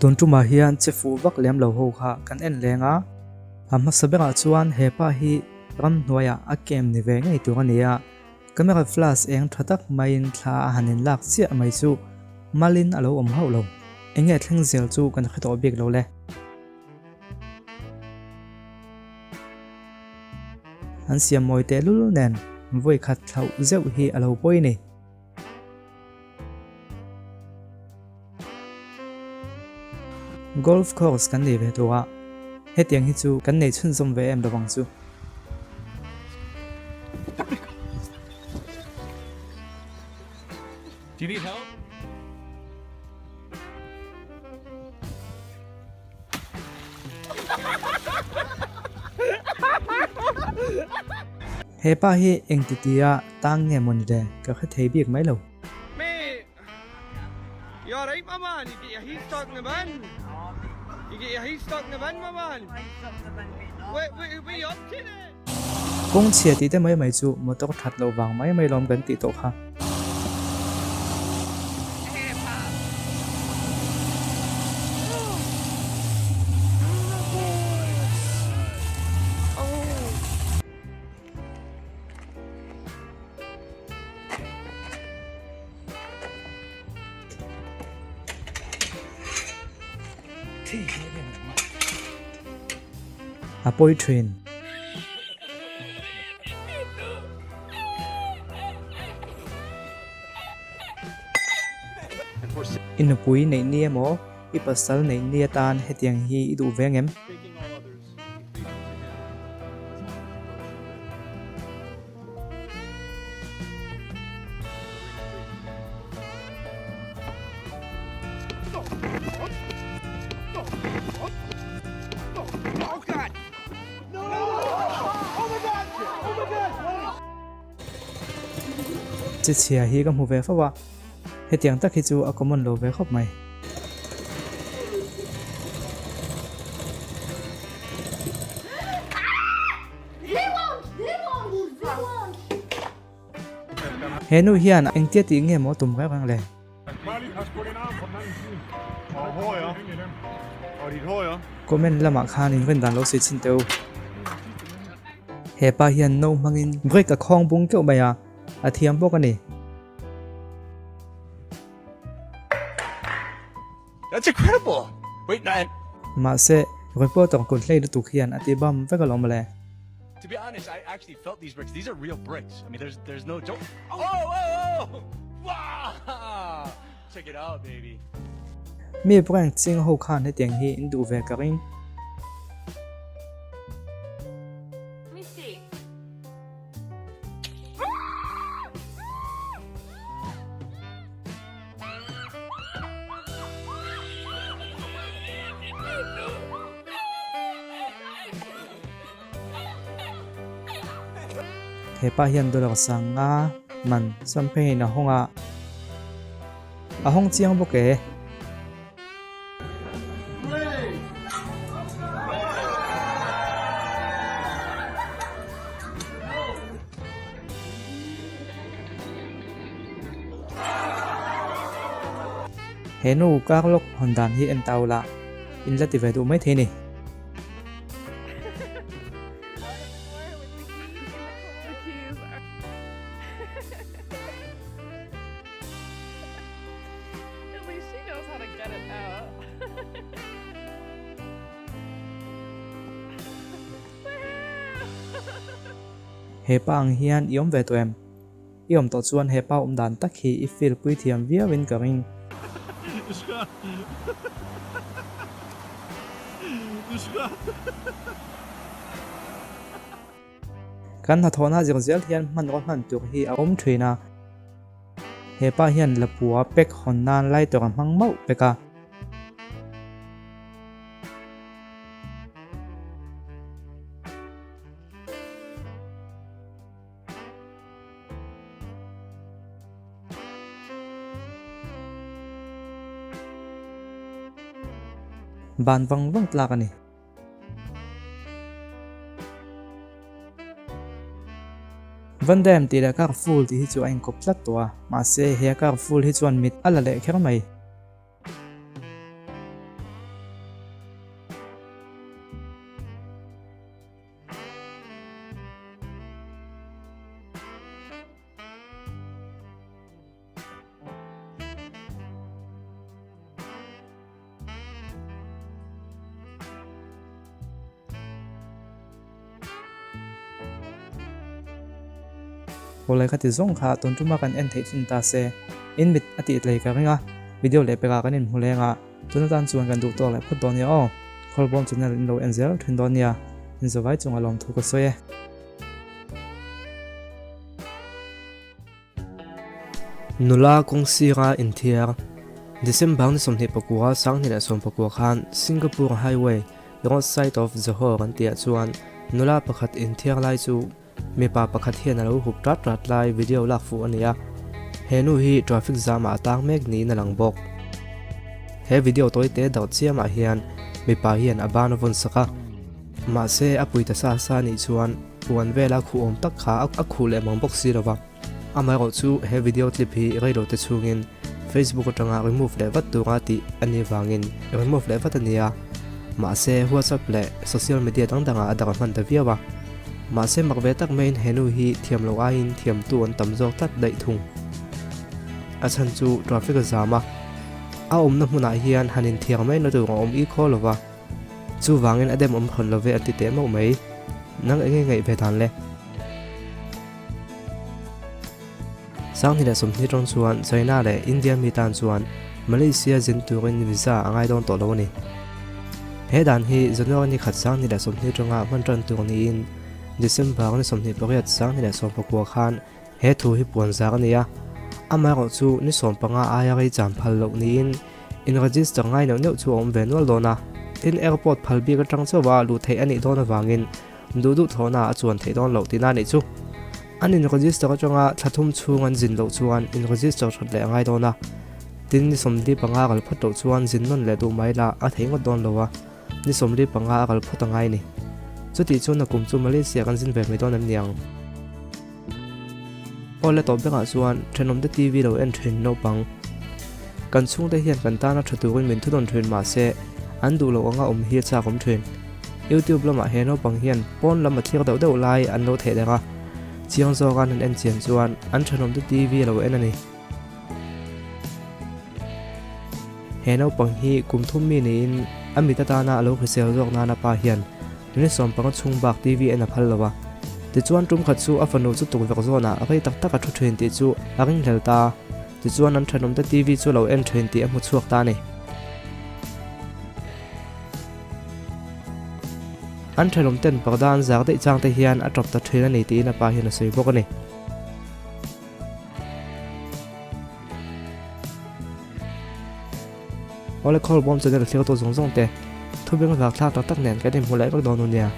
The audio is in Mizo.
Tun tumah hian che fuh vak lem lo ho kha kan en leng a, a hmasa berah chuan he pa hi ramhnuaiah a camp ni ve ngei tur a ni a, camera flash eng tha tak maiin thla a han inlak chiah mai chu malin a lo awm hauh lo. Eng nge thleng zel chu kan hre tawh bik lo le. An siam mawi tehlul nen vawi khat thlauh zeuh hi a lo pawi ni. Golf course kan nei ve tawh a, hetiang hi chu kan nei chhunzawm ve em lovang chu. Do you need help? He pa hi engti tia tang nge maw ni le ka hre thei bik mai lo. Mate, you alright my man? You get your heat stuck in the bin? You get your heat stuck in the bin my man? What, what, what you up to then? Kawng chhia tih te mai mai chu motor that loh vang mai mai lawm kan tih tawh kha. A pawi thin. I nupui neih ni emaw, i pasal neih ni atan hetiang hi i duh ve ngem? Chi chhia hi ka hmu ve fo a, hetiang tak hi chu a common lo ve khawp mai. He nu hian engtia tih nge maw tum reng reng le? Comment lamah khan in rin dan lo sawi chhin teh u. He pa hian no hmangin brick a khawng bung keuh mai a, a thiam bawk a ni. That's incredible! Wait, no, and... Mahse, reporter kut hlei lutuk hian a ti bam vek alawm le. To be honest, I actually felt these bricks. These are real bricks. I mean, there's there's no joke. Oh, oh, oh! Wow! Check it out, baby. Mi prank ching ho khan hetiang hi in duh ve ka ring. Let me see. He pa hian dollar sanga man champagne a hawng a, a hawng chiang bawk e. He nu kar lawk hawn dan hi en ta ula, in la ti ve duh mai thei ni. He pa ang hian i awm ve tawh em? I awm tawh chuan he pa awm dan tak hi i feel pui thiam viau in ka ring. Kan hnathawhna zir zel hian hmanraw hman tur hi a awm thin a. He pa hian lapua pack hawn nan lighter a hmang mauh pek a. Ban vang vang tlak a ni. Van Dam tih leh Car Full tih hi chu a inkawp tlat tawh a, mahse he Car Full hi chuan mit a la leh kher mai. Awle kha ti zawng kha tun tuma kan en theih chin ta se, in mit a tih tlei ka ring a, video leh pekah kan inhmu leng a, tun atan chuan kan duh tawk leh phawt dawn nia aw. Khawlbawm channel in lo en zel thin dawn nia, in zavai chunga lawmthu ka sawi e. Nula kawng sira inthiar December ni 24 2019 khan Singapore Highway North side of Johor an tihah chuan nula pakhat inthiar lai chu mipa pakhat hian a lo hup rat rat lai video lak fuh a ni a, he nu hi traffic jam ah a tang mek niin a lang bawk. He video tawi te darh chiamah hian mipa hian a ban a vawn sak a, mahse a pui ta sa sa nih chuan puan vela khuh awm tak kha a khuh leh mang bawk si lo va. Amaherawh chu he video clip hi reilo te chhungin Facebook atanga remove leh vat tura tih a nih vangin remove leh vat a ni a, mahse WhatsApp leh social media dang dangah a darh hman ta viau a. Mahse mak ve tak maiin he nu hi thiam loh aiin thiamtu an tam zawk tlat daih thung. A chhan chu traffic a zam a, a awmna hmunah hian han inthiar mai na tur a awm i khaw lova, chuvangin a dem awm thawn lo ve an ti teh mauh mai. Nang enge ngaih ve dan le? 2020 tang chuan China leh India mi tan chuan Malaysia zin turin visa a ngai dawn tawh lo a ni. He dan hi January ni khat 2020 tanga hman tan tur niin December ni 28 2019 khan he thu hi puan zar a ni a. Amaherawh chu ni 15 aia rei cham phal loh niin in register ngai neuh neuh chu a awm ve nual dawn a. Tin, airport phal bik atang chauha luh theih a nih dawn avangin Duh duh thlawhna a chuan theih dawn loh tihna anih chu. An in register atanga thla thum chhung an zin loh chuan in register that leh a ngai dawn a. Tin, ni 45 a kal phawt loh chuan zin nawn leh duh mai la a thei ngawt dawn lo a, ni 45 a kal phawt a ngai ni. Chutih chuan a kum chu Malaysia kan zin ve mai dawn em ni ang? Aw le tawp berah chuan thenawmte TV lo en thin naupang. Kan chhungte hian kan tana tha turin min thunawn thin mahse an duh loh anga awm hi a chak awm thin. YouTube lamah he naupang hian pawn lam a thlir deuh deuh lai an lo theh der a, chiang zawka an han en chian chuan an thenawmte TV a lo en a ni. He naupang hi kum thum mi niin a mit atana a lo hrisel zawk nan a pa hian Ni 15 chhung bak TV en a phal lo a. Tichuan tum khat chu a fanu chu tukverh zawnah rei tak tak a thu thin tih chu a ringhlel ta. Tichuan an thenawmte TV chu lo en thin tih a hmu chhuak ta a ni. An thenawmten parda an zar daih chang te hian a tawp ta thin a ni tiin a pa hian a sawi bawk a ni. Awle Khawlbawm channel thlir tu zawng zawng te thubeng vak thlak tak tak nen kan inhmu leh vek dawn u nia.